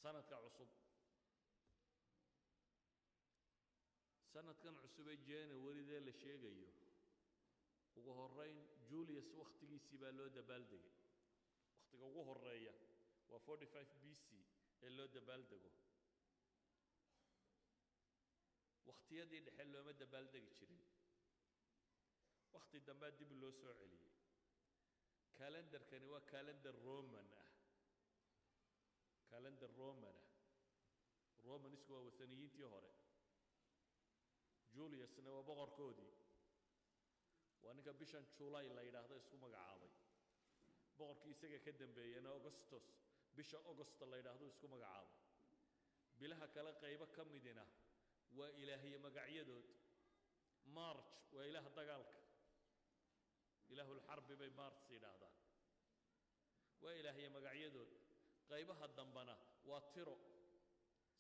Sanadka cusub, sanadkan cusub ee January-dee la sheegayo, ugu horrayn Julius wakhtigiisii baa loo dabaaldegay. Wakhtiga ugu horreeya waa 45 BC ee loo dabaaldego. Wakhtiyadii dhexe looma dabaaldegi jirin, wakhti dambaa dib loo soo celiyey. Kalendarkani waa kalendar Roman ah, kalendar Roman ah. Romanisku waa wathaniyiintii hore, Juliusna waa boqorkoodii, waa ninka bishan Julay la yidhaahdo isku magacaabay. Boqorkii isaga ka dambeeyena Augustus, bisha Augusta la yidhaahdo isku magacaabay. Bilaha kale qaybo ka midina waa ilaahiye magacyadood. March waa ilaah dagaalka, ilaahulxarbi bay Mars yidhaahdaan, waa ilaahiye magacyadood. Qaybaha dambana waa tiro: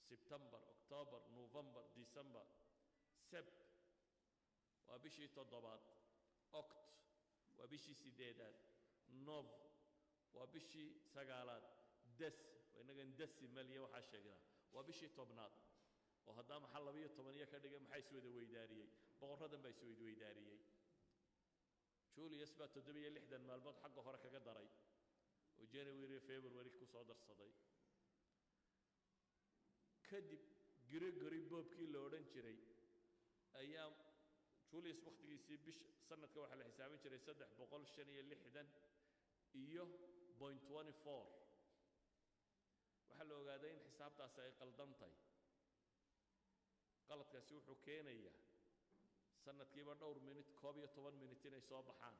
Sebtembar, October, November, December. Sep waa bishii toddobaad, Oct waa bishii siddeedaad, Nov waa bishii sagaalaad, Des waa innagan decimal iyo waxaa sheegnaa, waa bishii 10aad. Oo haddaa maxaa 12 iyo ka dhigay? Maxaa iswada weydaariyey? Boqorradan baa isweydweydaariyey. Julius baa 67 maalmood xagga hore kaga daray oo January, February ku soo darsaday. Kadib Gregory boobkii la odhan jiray ayaa Julius wakhtigiisii bish sanadka waxaa la xisaabin jiray 365 iyo .24. Waxaa la ogaaday in xisaabtaasi ay qaldantahay. Qaladkaasi wuxuu keenayaa sanadkiiba dhowr minit, 11 minit inay soo baxaan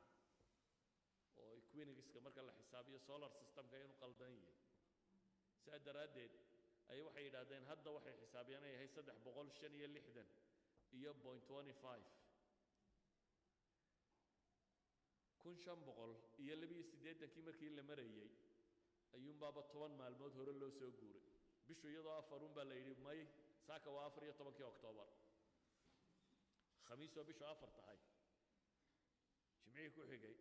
oo equinox-ka marka la xisaabiyo solar systemka inuu qaldan yahay. Saa daraaddeed ayay waxay yidhaahdeen hadda waxay xisaabiyaan inay yahay 365 iyo .25. 1582kii markii la marayey ayuunbaaba 10 maalmood hore loo soo guuray. Bishu iyadoo afarun baa la yidhi may, saaka waa 14kii Oktoobar, Khamiisoo bishu afar tahay. Jimcihii ku xigay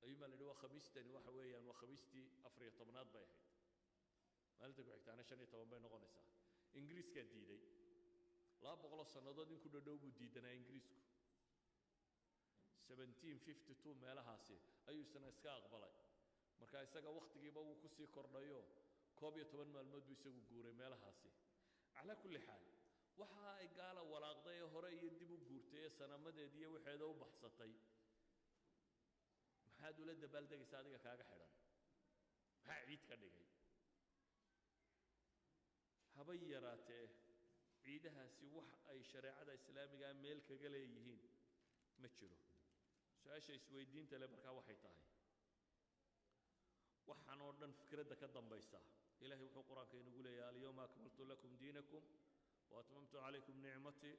ayuun baa la yidhi waa Khamiistani, waxa weeyaan waa Khamiistii 14aad bay ahayd. Maalinta ku xigtaana 15 bay noqonaysaa. Ingiriiskaa diiday. 200 sannadood in ku dhodhow buu diidanaa Ingiriisku. 1752 meelahaasi ayuu isna iska aqbalay. Marka isaga wakhtigiiba wuu ku sii kordhayo, 11 maalmood buu isagu guuray meelahaasi. Calaa kulli xaal, waxa ay gaala walaaqday ee hore iyo dib u guurtay ee sanamadeed iyo waxeeda u baxsatay, maxaad ula dabaaldegaysaa? Adiga kaaga xidhan maxaa ciid ka dhigay? Habay yaraatee ciidahaasi wax ay shareecada islaamigaa meel kaga leeyihiin ma jiro. Su-aasha isweydiinta le markaa waxay tahay, waxaan oo dhan fikradda ka dambaysa, Ilahay wuxuu Qur-aanka inagu leeyahay: "اليوم أكملت لكم دينكم وأتممت عليكم نعمتي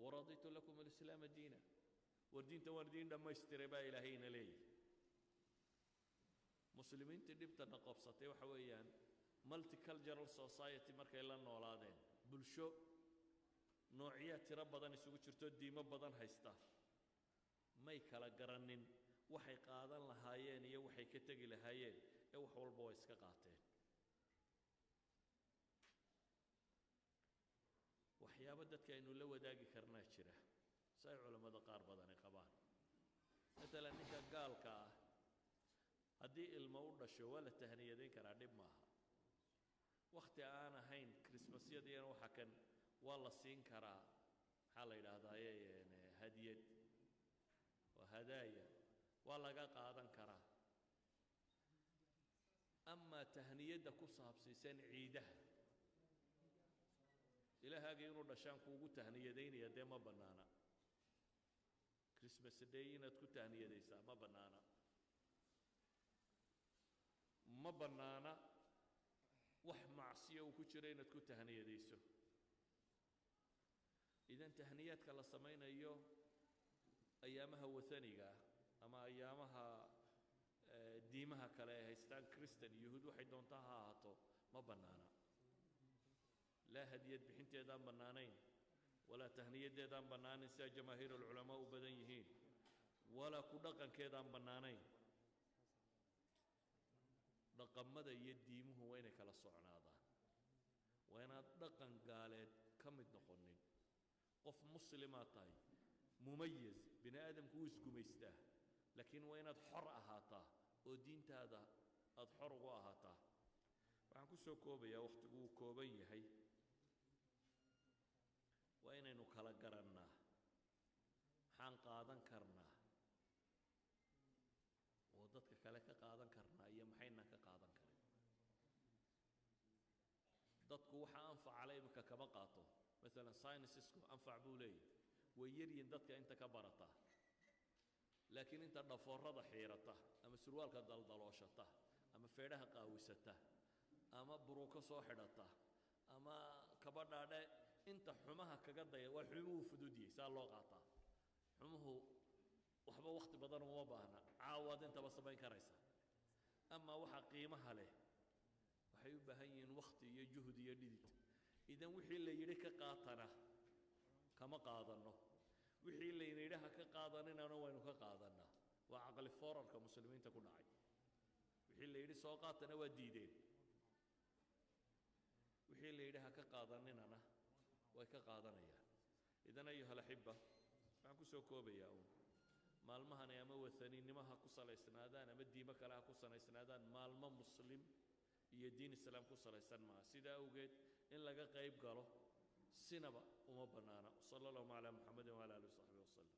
ورضيت لكم الإسلام دينا." War diinta waan idiin dhammaystiray baa Ilaahayna leeyahy. Muslimiintii dhibtana qabsatay waxa weeyaan multicultural society markay la noolaadeen, bulsho noocyaa tiro badan isugu jirto, diimo badan haysta, may kala garannin waxay qaadan lahaayeen iyo waxay ka tegi lahaayeen, ee wax walba way iska qaateen. Waxyaabo dadka aynu la wadaagi karnaa jira, si ay culammada qaar badani qabaan. Maalan ninka gaalka ah haddii ilmo u dhasho waa la tahniyadayn karaa, dhib maaha. Wakhti aan ahayn Christmasyadiina waxa kan waa la siin karaa, maxaa la yidhaahdaaye, hadiyad oo hadaaya waa laga qaadan karaa. Amaa tahniyadda ku saabsiisan ciidaha, ilahaagii inuu dhashaan kuugu tahniyadaynaya, dee ma bannaana. Christmas Day inaad ku tahniyadaysaa ma bannaana. Ma bannaana wax macsiya uu ku jiro inaad ku tahniyadayso. Idan tahniyaadka la samaynayo ayaamaha wathaniga ah ama ayaamaha diimaha kale ay haystaan, Christan, Yuhuud, waxay doontaa ha ahaato, ma bannaana. Laa hadiyad bixinteedaan bannaanayn, walaa tahniyadeedaan bannaanayn sidaa jamaahiir alculamaa u badan yihiin, walaa ku dhaqankeedaan bannaanayn. Dhaqamada iyo diimuhu waa inay kala socnaadaan. Waa inaad dhaqan gaaleed ka mid noqonin. Qof muslimaad tahay, mumayaz. Bini aadamku wuu isgumaystaa, laakiin waa inaad xor ahaataa oo diintaada aad xor ugu ahaataa. Waxaan ku soo koobayaa, wakhtigu wuu kooban yahay, waa inaynu kala garannaa maxaan qaadan karnaa oo dadka kale ka qaadan karnaa iyo maxaynaan ka qaadan karin. Dadku waxa anfacale iminka kama qaato. Maalan sciencesku anfac buu leeyahy, way yaryihin dadka inta ka barata, laakiin inta dhafoorada xiirata ama surwaalka daldalooshata ama feedhaha qaawisata ama buruuko soo xidhata ama kabadhaadhe, inta xumaha kaga daya, waa xumuhu fududiyey. Saa loo qaataa xumuhu, waxba wakhti badan uma baahna, caawaad intaba samayn karaysa. Ama waxa qiimaha leh waxay u baahan yihiin wakhti iyo juhdi iyo dhidid. Idan wixii la yidhi ka qaatana kama qaadanno, wixii layna yidhi ha ka qaadaninana waynu ka qaadannaa. Waa caqli foorarka muslimiinta ku dhacay. Wixii la yidhi soo qaatana waa diideen, wixii la yidhi ha ka qaadaninana way ka qaadanayaan. Idan ayuha alaxiba, waxaan ku soo koobayaa uun, maalmahani ama wathaninimo ha ku salaysnaadaan ama diimo kale ha ku salaysnaadaan, maalmo muslim iyo diin islaam ku salaysan maaha. Sidaa awgeed in laga qayb galo sinaba uma bannaana. Sala allahuma calaa Muxamedin wcala alihi wasaxbihi wasalam.